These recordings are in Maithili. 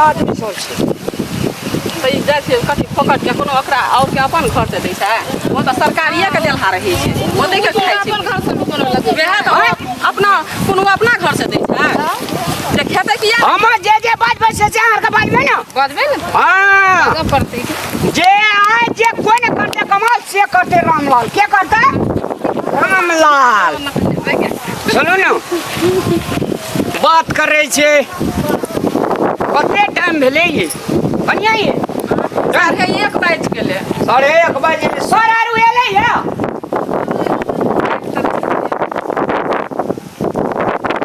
कतेटा आदमी सब छै। तऽ ई जाइ छै कथी फोकट के कोनो ओकरा और के अपन घर से दै छै ओ तऽ सरकारिए के देलहा रहै छै ओतै के खाइ छै अपन घर से कोनो लगे वएह तऽ अपना कोनो अपना घर से दै छै जे खेतै किया हम जे जे बाजबै से से अहाँके बाजबै ने। बजबै ने। हाँ। बाजऽ पड़तै। जे आइ जे कोइ ने करतै कमाल से करतै रामलाल। के करतै? रामलाल। सुनू ने, बात करै छै। कते टाइम भेलै ये बढ़िआँ ये? 1:30 बाजि गेलै। 1:30 बाजि गेलै। सर आरू एलै ये?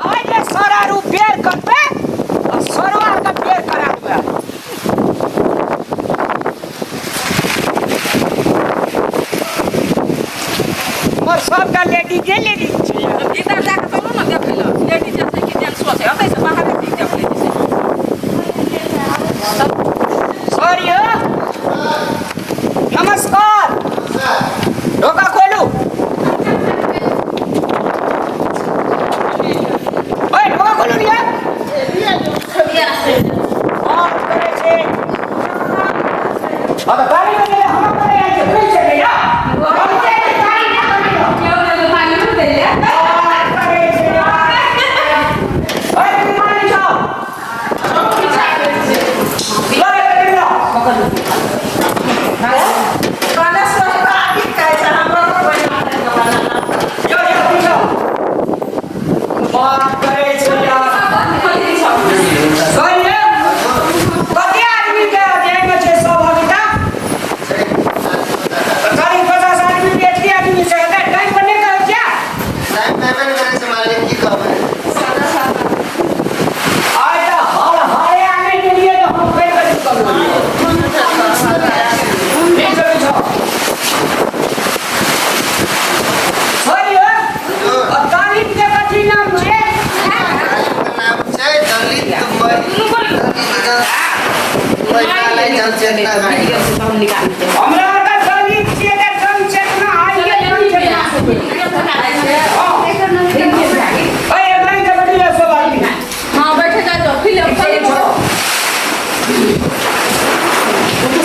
आइ जे सर आरू बेर करतै आ सरो आरके बेर करा देबै। और सबटा लेडीजे लेडीज छै। भीतर जाके चलू ने देखै लए, लेडीज छै कि जेंट्सो छै, ओतै से बाहरे चलि जाउ लेडीज। सर यौ नमस्कार। ढोका खोलू। ओए ढोका खोलू रे। बात करै छै। अब गाड़ी में गेलै हम करे आइ छै कोई छै या हम जे गाड़ी ना करियो। बात करै छै यार। ओए बीमारी छौ। लो रे लो। यो यो पीछा। बात करै छै यार। सर ये कते आदमी के जाइमे छै सहभागिता? 40-50 आदमी के एतबी आदमी छै। एते टाइम पर नहि कहै छियै? टाइम पेमेंट करै छै मालिक, की कहबै? आइ तऽ हर हरे आनै के लिए तऽ हम कहि कऽ चुकल रहियै। ठीक छै पीछा। सर ये दलित के कथी नाम छै? के नाम छै दलित महिला जन चेतना। हमरा आरके दलित छियै तऽ जन चेतना आइए जन चेतना। हाँ। ओए एक लाइन से बैठिए सब आदमी। हाँ बैठे जा जाओ फिल्म फिल्म।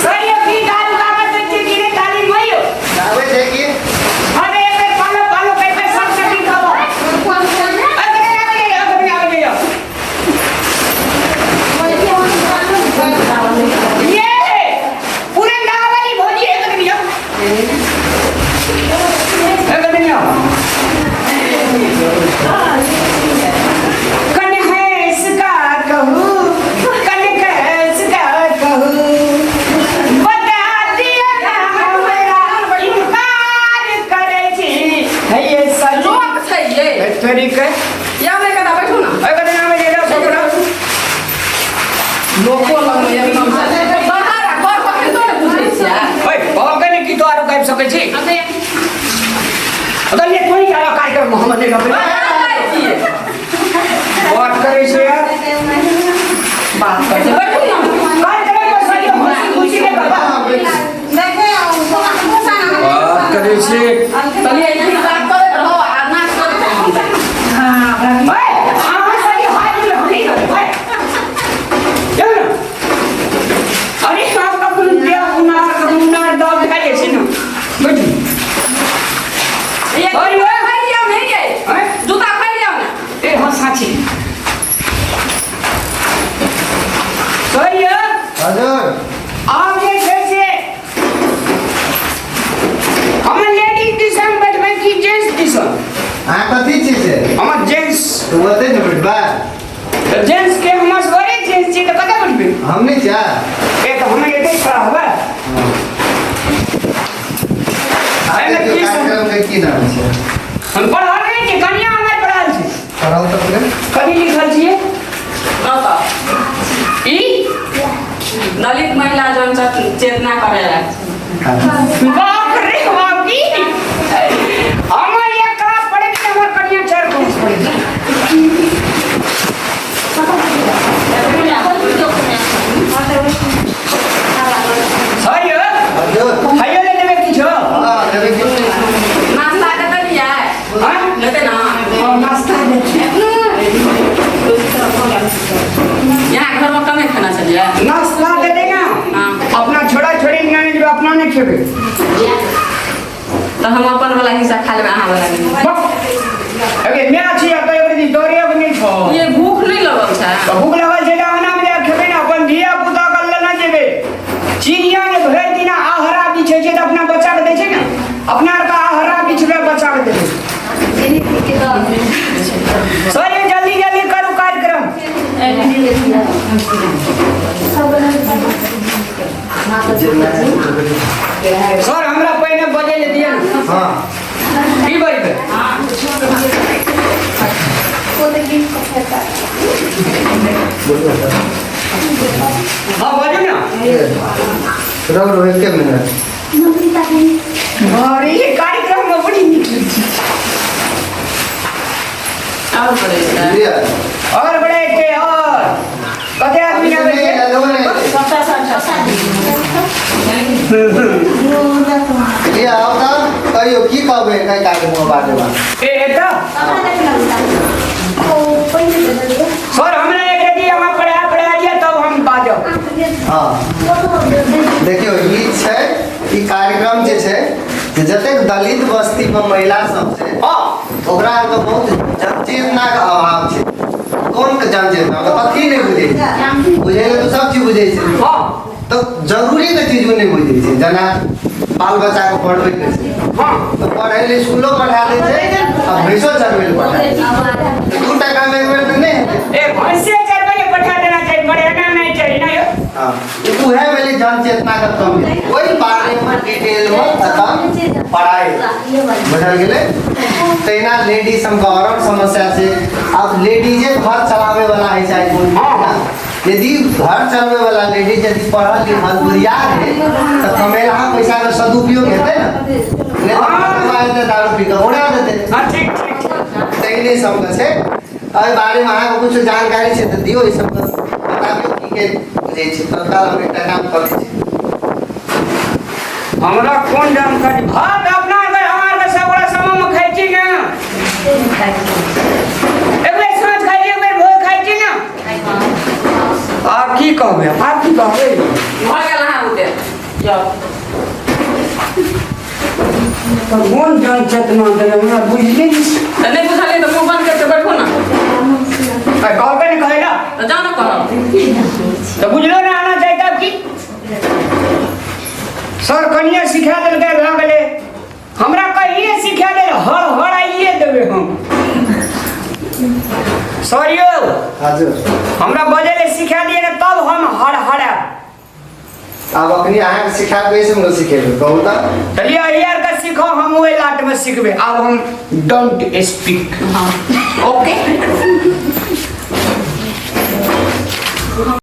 सर ये की दारू कागज दै छियै कि नहि तालीम होइयो? आबै छै की? अरे एक बेर पालो पालो कहि कऽ सब से की कहबो। अरे आबै आबै आबै आबै। ये पूरन दावली भौजी एक दिन यो। एक दिन यो। कन है इसका कहूँ, कन इसका कहूँ, बता दिया हमरा इनकार करै छी हे ये सज लोक छै ये। तोरी के या नहि कदा बैठू ने। एक दिन आबै जे छोकरा। लोको लगमे एकदम से बाहर आ घर कखन तो ने बुझै छियै। ओए बाबा के की तो आरो गाबि सकै छी? अगर ये कोई आरो कार्यक्रम मोहम्मद नहीं गबै। बात करै छै यार। बात करै छै बैठू ने। कार्यक्रम में सही हंसी खुशी के करबा। बात करै छै। चलिए यही बात करैत रहो आ नाच करैत रहो। ओए अहाँ सही हाथ में हम नहीं करबै। ओए जाउ ने। अरे साहब का कुल दिया उनार उनार दब भए जाइ छै ने। बैठू। ये अरे ओए। खाइ लियौ ने ये। आँय? जूता खाइ लियौ ने। ए हाँ साँची। सही है। हजुर। आब जे छै से हमर लेडीज दिसन बैठबै कि जेंट्स दिसन? अहाँ कथी छी से? हमर जेंट्स। तऽ ओतै ने बैठबै। तऽ जेंट्स के हमर सरे जेंट्स छी तऽ कतऽ बैठबै? हम नहि छै। ए तऽ हम एतै खड़ा होबै। अहाँके कार्यक्रम के की नाम छै? हम पढ़ल नहि छी, कनिया हमर पढ़ल छै। पढ़ल तऽ पूरे? कथी लिखल छियै? कतऽ? ई दलित महिला जन चेतना करेला। बाप रे बाप की हमर एक क्लास पढ़े के हमर कनिया 4 क्लास पढ़े छै। सही हो? हजुर। खाइयो ले लेबै किछो? हँ लेबै की? नाश्ता देतै ने यार? हाँ? लेतै ना? हाँ, नाश्ता देतै। यहाँ घरमे कमे खाना छलियै? खेबै। तऽ हम अपन वाला हिस्सा खा लेबै, अहाँ वाला नहि। अगे मैं छी तऽ एक दिन डरे नहि छौ। ये भूख नहि लगल छै? तऽ भूख लगल छै तऽ अंगनामे जा खेबै ने, अपन धिया पुता के लेने जेबै। चिड़िया जे भरि दिना आहरा बिछै छै तऽ अपना बच्चा के दै छै ने, अपना आरके आहरा बिछबै बच्चा के देबै। सर ये जल्दी जल्दी करू कार्यक्रम। सर हमरा पहिने बजै लए दिअ ने। हाँ। की बजबै? हाँ बाजू ना। रुक रुक, एक मिनट। अरे ये कार्यक्रम में बड़ी नीक लगै छै। आओर बड़े छै। लिअ। और बड़े छै और कते आदमी आबै छै? लिअ, आउ तऽ कहियौ की कहबै एहि कार्यक्रमके बारेमे। ए एतऽ सर हमरा एक रति अहाँ पढ़ा पढ़ा दिअ तब हम बाजब। हँ, देखियौ, ई छै ई कार्यक्रम जे छै जे जतेक दलित बस्तीमे महिला सब छै ओकरा आरके बहुत जनचेतनाके अभाव छै। कोन जनचेतना? मतलब कथी नहि बुझै छै? बुझै लए तऽ सब चीज बुझै छै, तऽ जरूरीके चीज ओ नहि बुझै छै, जेना बाल बच्चाके पढ़बैके छै। तऽ पढ़ै लए इसकुलो पठा दै छै आ भैंसो चरबै लए पठा दै छै। तऽ 2 टाकामे एक बेर तऽ नहि हेतै। ए भैंसे चरबै लए पठा देना चाही, पढ़ेना नहि चाही ना यौ। हाँ, उएह भेलै जनचेतनाके कमी। ओहि बारेमे डिटेलमे खतम पढ़ाइ बुझल गेलै। तहिना लेडीज सबके आओर समस्या छै। आब लेडीजे घर चलाबै वाला होइ छै। यदि घर चलबै वाला लेडीज यदि पढ़ल लिखल बुधियार है तऽ कमेलहा पैसाके सदुपयोग हेतै ने, नहि तऽ कमा हेतै दारू पी कऽ उड़ा देतै। हाँ, ठीक ठीक ठीक। तहिने सबके छै। एहि बारेमे अहाँके किछु जानकारी छै तऽ दियौ, ई सबके बताबियौ की के बुझै छै। तत्काल हम एकटा काम करै छी। हमरा कोन जानकारी? भात अपना आरके हमरा आरके सब गोरा समूहमे खाइ छी ने, एक बेर साँझ खाइ छी, एक बेर भोर खाइ छी ने। आब की कहबै, आब की कहबै? भऽ गेल अहाँ बुते, जाउ। कोन जन चेतना देबै, हमरा बुझले नहि छै। तऽ नहि बुझलियै तऽ मुँह बंद करके बैठो ने। आ कहबै ने कहै ला। तऽ जाउ ने कहब। तऽ बुझलो ने आना चाही तब की। सर कनिए सिखा देलकै, भए गेलै। हमरा कहिए सिखा देल, हर हर आइए देबै हम। सर यौ। हजुर। हमरा बजै लए सिखा दिए ने तब हम हर हरायब। आब अखनी अहाँके सिखाबै से हमरा सिखेबै, कहू तऽ। चलिए अही आरके सीखो, हम ओहि लाटमे सिखबै। आब हम don't speak, okay?